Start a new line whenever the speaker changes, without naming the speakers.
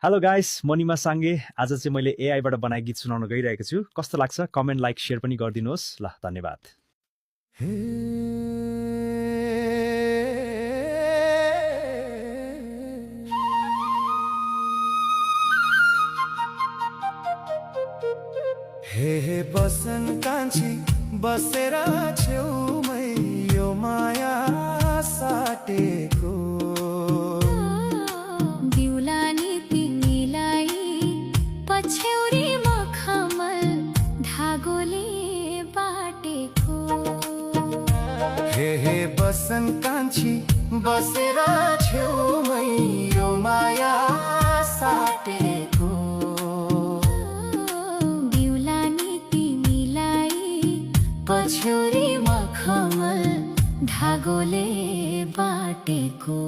Hello guys, मनिमा साङ्गे। आज चाहिँ मैले एआईबाट बनाएको गीत सुनाउन गइरहेको छु। कस्तो लाग्छ? कमेन्ट, लाइक, सेयर पनि गरिदिनुहोस्। ल, धन्यवाद।
हे हे बसन कान्छी बसेर छेउमै यो माया साटेको
दिउलानी तिमीलाई पछ्यौरी मखमल धागोले बाटेको
हे हे बसन कान्छी बसेर छेउमै यो माया साटेको
दिउलानी तिमीलाई पछ्यौरी मखमल धागोले बाटेको